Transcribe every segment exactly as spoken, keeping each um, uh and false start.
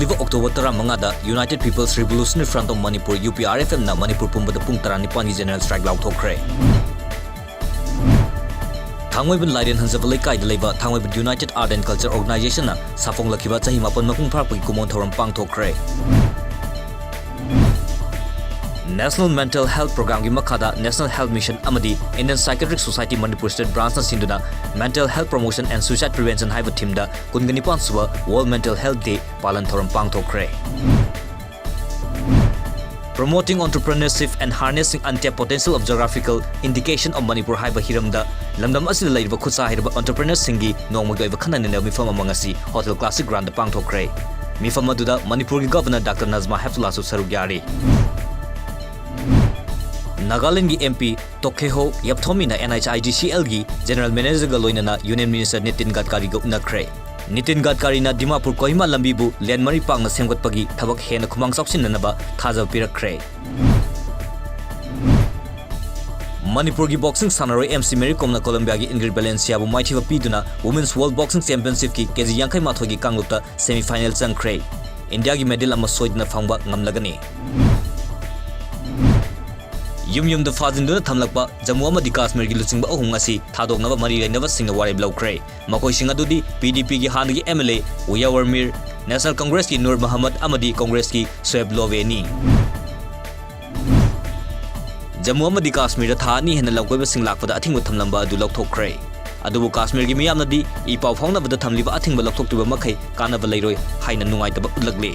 ꯂꯤꯕ October ꯇꯔꯥꯃꯉꯥꯗ United People's Revolutionary Front of Manipur, U P R F M, ꯅ ꯃꯅꯤꯄꯨꯔ ꯄꯨꯝꯕꯗ ꯄꯨꯡ ꯇꯔꯥꯅꯤꯄꯥꯟꯒꯤ general strike ꯂꯥꯎꯊꯣꯛꯈ꯭ꯔꯦ꯫ ꯊꯥꯡꯃꯩꯕꯟ ꯂꯥꯏꯔꯦꯟ ꯍꯟꯖꯕ ꯂꯩꯀꯥꯏꯗ ꯂꯩꯕ ꯊꯥꯡꯃꯩꯕꯟ United Art and Culture Organization ꯅ ꯁꯥꯐꯣꯡꯂꯛꯈꯤꯕ ꯆꯍꯤ ꯃꯥꯄꯟ ꯃꯄꯨꯡ ꯐꯥꯔꯛꯄꯒꯤ ꯀꯨꯝꯑꯣꯟ ꯊꯧꯔꯝ ꯄꯥꯡꯊꯣꯛꯈ꯭ꯔꯦ꯫ National Mental Health Programme ꯒꯤ ꯃꯈꯥꯗ National Health Mission ꯑꯃꯗꯤ Indian Psychiatric Society Manipur State Branch ꯅ ꯁꯤꯟꯗꯨꯅ Mental Health Promotion and Suicide Prevention ꯍꯥꯏꯕ theme ꯗ ꯀꯨꯟꯒ ꯅꯤꯄꯥꯟ ꯁꯨꯕ World Mental Health Day ꯄꯥꯂꯟ ꯊꯧꯔꯝ ꯄꯥꯡꯊꯣꯛꯈ꯭ꯔꯦ꯫ Promoting Entrepreneurship and Harnessing Untapped Potential of Geographical Indication of Manipur ꯍꯥꯏꯕ ꯍꯤꯔꯝꯗ ꯂꯝꯗꯝ ꯑꯁꯤꯗ ꯂꯩꯔꯤꯕ ꯈꯨꯠꯁꯥ ꯍꯩꯔꯕ entrepreneur ꯁꯤꯡꯒꯤ ꯅꯣꯡꯃꯒꯤ ꯑꯣꯏꯕ ꯈꯟꯅ ꯅꯩꯅꯕ ꯃꯤꯐꯝ ꯑꯃ ꯉꯁꯤ Hotel Classic Ground ꯗ ꯄꯥꯡꯊꯣꯛꯈ꯭ꯔꯦ꯫ ꯃꯤꯐꯝ ꯑꯗꯨꯗ ꯃꯅꯤꯄꯨꯔꯒꯤ Governor Doctor Najma Heptullahꯁꯨ ꯁꯔꯨꯛ ꯌꯥꯔꯤ꯫ ꯅꯥꯒꯥꯂꯦꯟꯗꯒꯤ M P ꯇꯣꯈꯦꯍꯣ ꯌꯥꯞꯊꯣꯃꯤꯅ N H I D C L ꯒꯤ General Manager ꯒ ꯂꯣꯏꯅꯅ Union Minister Nitin ꯒꯗꯀꯥꯔꯤꯒ ꯎꯅꯈ꯭ꯔꯦ꯫ Nitin ꯒꯗꯀꯥꯔꯤꯅ Dimapur Kohima ꯂꯝꯕꯤꯕꯨ lane ꯃꯔꯤ ꯄꯥꯛꯅ ꯁꯦꯝꯒꯠꯄꯒꯤ ꯊꯕꯛ ꯍꯦꯟꯅ ꯈꯨꯃꯥꯡ ꯆꯥꯎꯁꯤꯟꯅꯅꯕ ꯊꯥꯖꯕ ꯄꯤꯔꯛꯈ꯭ꯔꯦ꯫ ꯃꯅꯤꯄꯨꯔꯒꯤ boxing ꯁꯥꯟꯅꯔꯣꯏ M C ꯃꯦꯔꯤ ꯀꯣꯝꯅ ꯀꯣꯂꯝꯕꯤꯌꯥꯒꯤ ꯏꯟꯒ꯭ꯔꯤꯗ ꯚꯦꯂꯦꯟꯁꯤꯌꯥꯕꯨ ꯃꯥꯏꯊꯤꯕ ꯄꯤꯗꯨꯅ Women's World Boxing Championship ꯀꯤ K G ꯌꯥꯡꯈꯩ ꯃꯥꯊꯣꯏꯒꯤ ꯀꯥꯡꯂꯨꯞꯇ semi final ꯆꯪꯈ꯭ꯔꯦ꯫ ꯏꯟꯗꯤꯌꯥꯒꯤ medal ꯑꯃ ꯁꯣꯏꯗꯅ ꯐꯪꯕ ꯉꯝꯂꯒꯅꯤ꯫ ꯌꯨꯝ ꯌꯨꯝꯗ ꯐꯥꯖꯤꯟꯗꯨꯅ ꯊꯝꯂꯛꯄ ꯖꯝꯃꯨ ꯑꯃꯗꯤ ꯀꯥꯁꯃꯤꯔꯒꯤ ꯂꯨꯆꯤꯡꯕ ꯑꯍꯨꯝ ꯉꯁꯤ ꯊꯥꯗꯣꯛꯅꯕ ꯃꯔꯤ ꯂꯩꯅꯕꯁꯤꯡꯅ ꯋꯥꯔꯦꯞ ꯂꯧꯈ꯭ꯔꯦ꯫ ꯃꯈꯣꯏꯁꯤꯡ ꯑꯗꯨꯗꯤ P D P ꯒꯤ ꯍꯥꯟꯅꯒꯤ M L A ꯎꯌꯥꯋꯔ Mir, National Congress ꯀꯤ ꯅꯨꯔ ꯃꯍꯝꯃꯗ ꯑꯃꯗꯤ Congress ꯀꯤ ꯁꯣꯑꯦꯕ ꯂꯣꯕꯦꯅꯤ꯫ ꯖꯝꯃꯨ ꯑꯃꯗꯤ ꯀꯥꯁꯃꯤꯔꯗ ꯊꯥ ꯑꯅꯤ ꯍꯦꯟꯅ ꯂꯝꯀꯣꯏꯕꯁꯤꯡ ꯂꯥꯛꯄꯗ ꯑꯊꯤꯡꯕ ꯊꯝꯂꯝꯕ ꯑꯗꯨ ꯂꯧꯊꯣꯛꯈ꯭ꯔꯦ꯫ ꯑꯗꯨꯕꯨ ꯀꯥꯁꯃꯤꯔꯒꯤ ꯃꯤꯌꯥꯝꯅꯗꯤ ꯏ ꯄꯥꯎ ꯐꯥꯎꯅꯕꯗ ꯊꯝꯂꯤꯕ ꯑꯊꯤꯡꯕ ꯂꯧꯊꯣꯛꯇ꯭ꯔꯤꯕ ꯃꯈꯩ ꯀꯥꯟꯅꯕ ꯂꯩꯔꯣꯏ ꯍꯥꯏꯅ ꯅꯨꯡꯉꯥꯏꯇꯕ ꯎꯠꯂꯛꯂꯤ꯫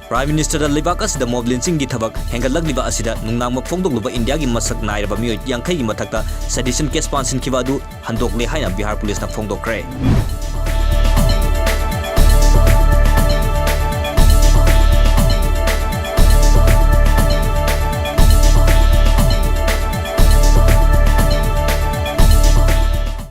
Prime Minister ꯗ ꯂꯩꯕꯥꯛ ꯑꯁꯤꯗ mob lynching ꯒꯤ ꯊꯕꯛ ꯍꯦꯟꯒꯠꯂꯛꯂꯤꯕ ꯑꯁꯤꯗ ꯅꯨꯡꯅꯥꯡꯃꯛ ꯐꯣꯡꯗꯣꯛꯂꯨꯕ ꯏꯟꯗꯤꯌꯥꯒꯤ ꯃꯁꯛ ꯅꯥꯏꯔꯕ ꯃꯤꯑꯣꯏ ꯌꯥꯡꯈꯩꯒꯤ ꯃꯊꯛꯇ sedition case ꯄꯥꯟꯁꯤꯟꯈꯤꯕ ꯑꯗꯨ ꯍꯟꯗꯣꯛꯂꯦ ꯍꯥꯏꯅ ꯕꯤꯍꯥꯔ ꯄꯨꯂꯤꯁꯅ ꯐꯣꯡꯗꯣꯛꯈ꯭ꯔꯦ꯫